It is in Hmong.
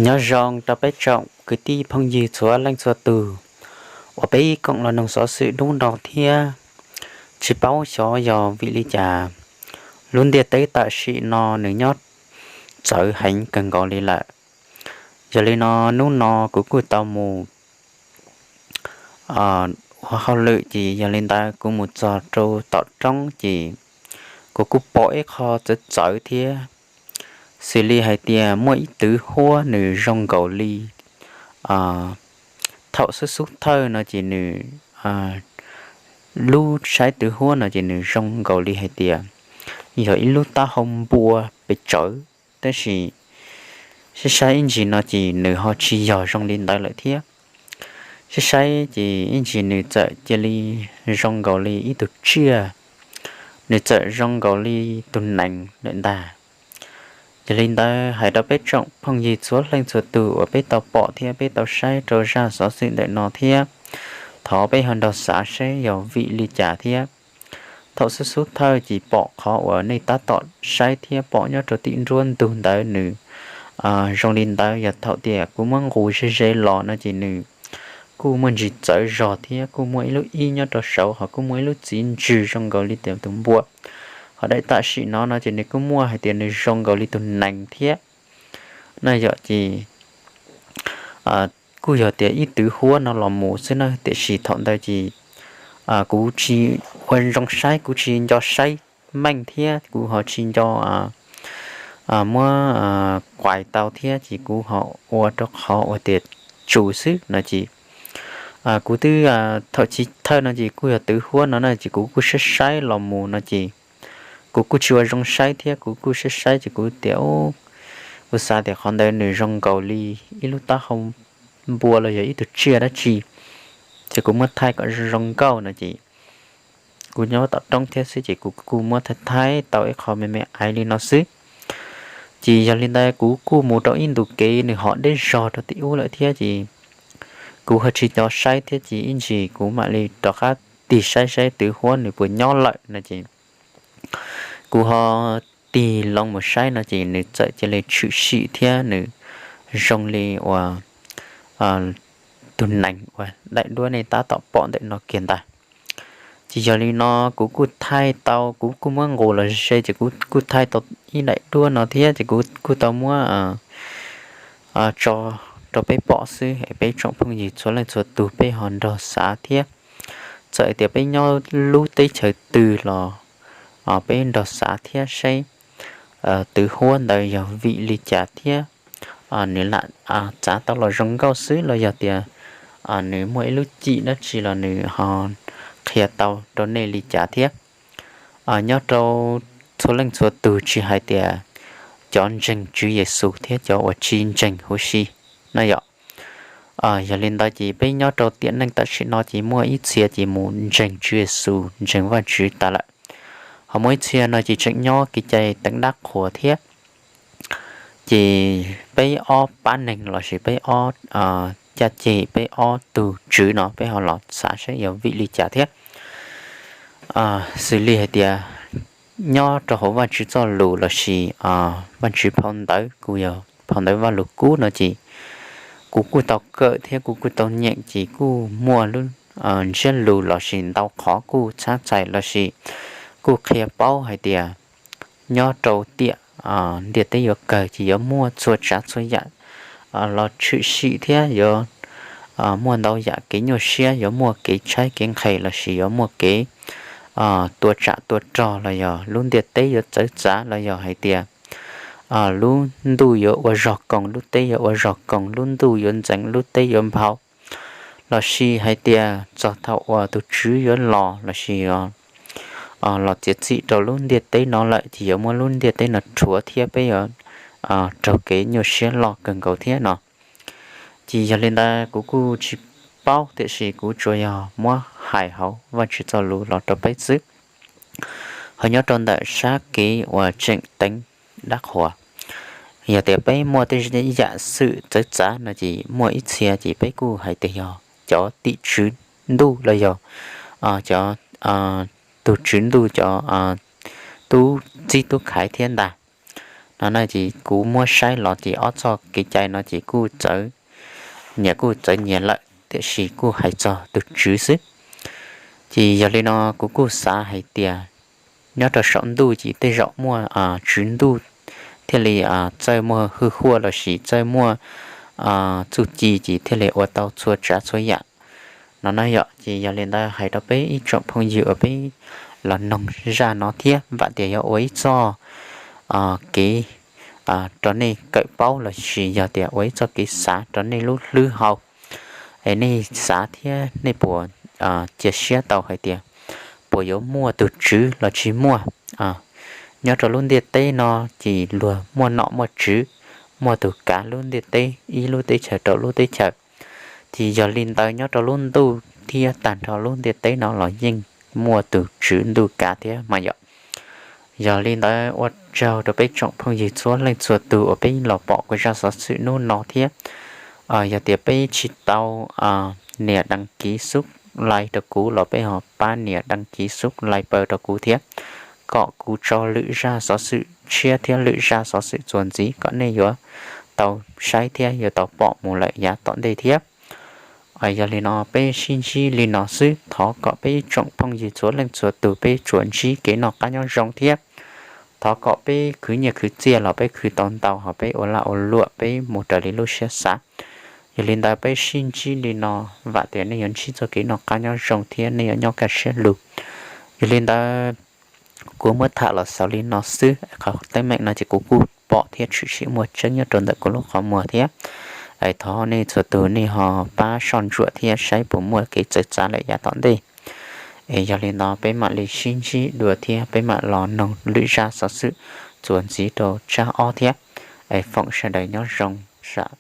Nyob zoo rau peb tsoom kwv tij phooj ywg txhua leej txhua tus uas peb koom los noog xov xwm hnub no thiab. Tsis paub xyov yog vim li cas lub ntiaj teb tam sim no nws nyob txawv heev kawg nkaus li lawm. Yog li no hnub no kuv kuj tau mus ua hauj lwm ces yog li ntawd kuv mus txog rau tom roob ces kuv kuj pom ib qho txawv txawv thiab. Xws li hais tias muaj ib twv huab nws zoo nkaus li, thaum xub xub thawj no ces nws, lub saib twv huab no ces nws zoo nkaus li hais tias yog ib lub taub hau npua pes tsawv, tab sis saib saib ib ntsis no ces nws ho tsis yog zoo li ntawd lawm thiab. Saib saib ces ib ntsis nws txawm cia li zoo nkaus li ib tug tsiaj, nws txawm zoo nkaus li tus nees lawm ntag. Yog li ntawd hais rau peb tsoom phooj ywg txhua leej txhua tus uas peb tau pom thiab peb tau saib rau zaj xov xwm ntawm no thiab, thov peb ho nrog xav saib yog vim li cas thiab. Thaum xub xub thawj ces pom qhov uas nej tab tom saib thiab pom nyob rau tim nruab ntug ntawd nws zoo li ntawd. Yog thaum tias kuv muab nqus ze ze los no ces nws kuj muaj ntsis txawv zog thiab kuj muaj ib lub ib nyob rau saud ho kuj muaj ib lub txiv ntswg zoo nkaus li tias tus npua. Ho daim tam sim no no ces nws kuj muaj hais tias nws zoo nkaus li tus nees thiab. No yog ces kuj yog tias ib twv huab no los mus xwb na, tiam sis thaum ntawd ces kuv tsis ua zoo saib, kuv tsis nco saib meej thiab kuv ho tsis nco muab kuais tau thiab ces kuv ho ua rau qhov uas tias tsus xwb no ces kuv twb, thaum chiv thawj no ces kuj yog twv huab no na ces kuv kuj saib saib los mus no ces kuv kuj tsis ua zoo saib thiab kuv kuj saib saib ces kuv tias, kuv xav tias qhov ntawd nws zoo nkaus li ib lub taub hau npua los yog ib tug tsiaj dab tsi, ces kuv muab thaij kom zoo zoo nkauj no ces kuv nyob tom roob thiab xwb ces kuv kuj muab thaij thaij tau ib qho me me aiv li no xwb. Ces yog li ntawd kuv kuj mus rau ib ntu kev nws ho deb zog rau tim ub lawm thiab ces kuv ho tsis nco saib thiab ces ib ntsis kuv mam li rov qab tig saib saib twv huab nws puas nyob lawm no ces kuv ho tig loo mus saib no ces nws txawm cia li tshwm sim thiab nws zoo li uas tus nees uas daim duab nej tab tom pom ntawm no kiag ntag. Ces yog li no kuv kuj thaij tau, kuv kuj muab nqus los ze ces kuv kuj thaij tau ib daim duab no thiab ces kuv kuj tau muab tso rau peb pom xwb es peb tsoom phooj ywg txhua leej txhua tus peb ho nrog xav thiab. Txawm tias peb nyob lub teb chaws twg los peb nrog xav thiab saib twv huab ntawd yog vim li cas thiab nws lam txav tau los zoo nkauj xwb los yog tias nws muaj ib lub cim dab tsi los nws ho qhia tau rau nej li cas thiab. Nyob rau txhua leej txhua tus tsis hais tias cov ntseeg Tswv Yexus thiab cov uas tsis ntseeg huv si no yom. Yog li ntawd ces peb nyob rau tiam neej tam sim no ces muaj ib txhia ces mus ntseeg Tswv Yexus, ntseeg Vajtswv tas lawm. Ho muaj ib txhia no ces tseem nyob kev cai teev dab qhuas thiab. Ces peb ob pab neeg lossis peb ob caj ces, peb ob tug tswv no peb ho los xav saib yog vim li cas thiab. Xws li hais tias nyob rau hauv Vajtswv txoj lus lossis Vajtswv phau ntawv, kuj yog phau ntawv Vajluskub no ces kuv kuj tau kawm thiab kuv kuj tau nyeem ces kuj muaj lub ntsiab lus lossis ntau qhov kuj txhab txhais lossis kuj qhia paub hais tias nyob rau tiam ntiaj teb yuav kawg ces yuav muaj txhua tsav txhua yam los tshwm sim thiab yuav muaj ntau yam kev nyuaj siab, yuav muaj kev tshaib kev nqhis lossis yuav muaj kev tua tsam tua rog los yog lub ntiaj teb yuav txawv txav los yog hais tias lub ntuj yuav ua zog koos, lub teb yuav ua zog koos, lub ntuj yuav ntxeev, lub teb yuav nphau, lossis hais tias txog thaum uas tus Tswv yuav los lossis los txiav txim rau lub ntiaj teb no lawm ces yuav muab lub ntiaj teb no rhuav thiab peb yuav raug kev nyuaj siab loj kawg nkaus thiab no. Ces yog li ntawd kuv kuj tsis paub tiam sis kuv tsuas yog muab hais hauv Vajtswv txoj lus los rau peb xwb. Ho nyob rau ntawm sab kev uas tseem teev dab qhuas, yog tias peb muaj tej yam xwm txawv txav no ces muaj ib txhia ces peb kuj hais tias yog cov tim tswv ntuj los yog cov tug tswv ntuj, cov tub txib tub khaiv thiab ntag. No na ces kuv muab saib los ces ob txoj kev cai no ces kuj txawv, nyias kuj txawv nyias lawm tiam sis kuj hais txog tus tswv xwb. Ces yog li no kuv kuj xav hais tias nyob rau saum ntuj ces tej zaum muaj tswv ntuj thiaj li txawj muaj hwj huaj lossis txawj muaj txuj ci ces thiaj li ua tau txhua tsav txhua yam no na yom. Ces yog li ntawd hais rau peb ib tsoom phooj ywg uas peb los noog zaj no thiab vam tias yuav ua ib txoj kev rau nej kawm paub lossis yog tias ua ib txoj kev xav rau nej lub hlwb hau, es nej xav thiab nej puas cia siab tau hais tias puas yuav muaj tus tswv los tsis muaj. Nyob rau lub ntiaj teb no ces luag muaj nom muaj tswv, muaj tus kav lub ntiaj teb ib lub teb chaws rau lub teb chaws. Ces yog li ntawd nyob rau lub ntuj thiab tag nrho lub ntiaj teb no los yeej muaj tus tswv ntuj kav thiab mas yom. Yog li ntawd ua tsaug rau peb tsoom phooj ywg txhua leej txhua tus uas peb los pom kuv zaj xov xwm hnub no thiab. Yog tias peb tsis tau nias đăng ký sub like rau kuv los peb ho pab nias đăng ký sub like pab rau kuv thiab, kom kuv tso lwm zaj xov xwm tshiab thiab lwm zaj xov xwm txuas ntxiv kom nej yuav tau saib thiab yuav tau pom mus lawm yav tom ntej thiab. Yog li no peb sib ntsib li no xwb, thov kom peb tsoom phooj ywg txhua leej txhua tus peb tsuas ntsib kev noj qab nyob zoo thiab. Thov kom peb khwv nyiaj khwv txiaj los peb khwv tau ntau ho peb ua laj ua luam peb mus raws li lub siab xav. Yog li ntawd peb sib ntsib li no, vam tias nej yuav ntsib txoj kev noj qab nyob zoo thiab nej yuav nyob kaj siab lug. Yog li ntawd kuv muab tham los xaus li no xwb, qhov teeb meem no ces kuv kuj pom thiab tshwm sim muaj tseeb nyob rau ntawm kuv lub qhov muag thiab. Thov nej txhua tus nej ho pab soj ntsuam thiab saib puas muaj kev txawv txav lawm yav tom ntej. Es yog li no peb mam li sib ntsib dua thiab peb mam los noog lwm zaj xov xwm txuas ntxiv rau tsab ob thiab. Es foom sawv daws nyob zoo sam